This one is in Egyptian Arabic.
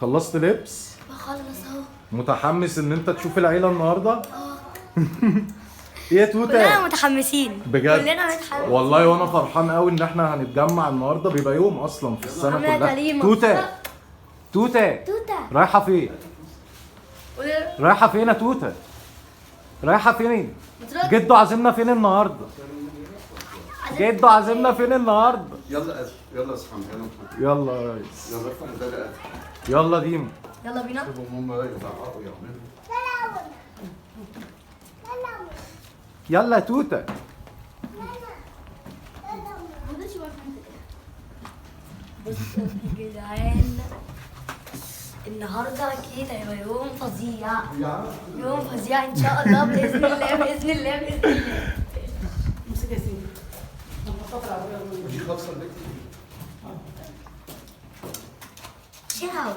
خلصت لبس؟ بخلص اهو. متحمس ان انت تشوف العيلة النهارده؟ اه. ايه يا توته؟ كلنا متحمسين. بجد؟ كلنا متحمسين والله وانا فرحان قوي ان احنا هنتجمع النهارده، بيبقى يوم اصلا في السنة عاملة كلها. تليمة. توته توته توته. رايحة فين؟ رايحة فين يا توته؟ رايحة فين؟ جدو عازمنا فين النهارده؟ جدو عازمنا فين النهارده؟ يلا اسف، يلا اصحى، يلا محمد. يلا يا ريس، يلا افتح الباب يا اسف. يلا ديما، يلا بينا. سيبهم هم يزعقوا يعملوا. يلا يا توته. بصوا يا جدعان، النهارده اكيد هيبقى يوم فظيع، يوم فظيع ان شاء الله، باذن الله باذن الله باذن الله. امسك يا سيدي. لما دي خالصة البيت. تشاو.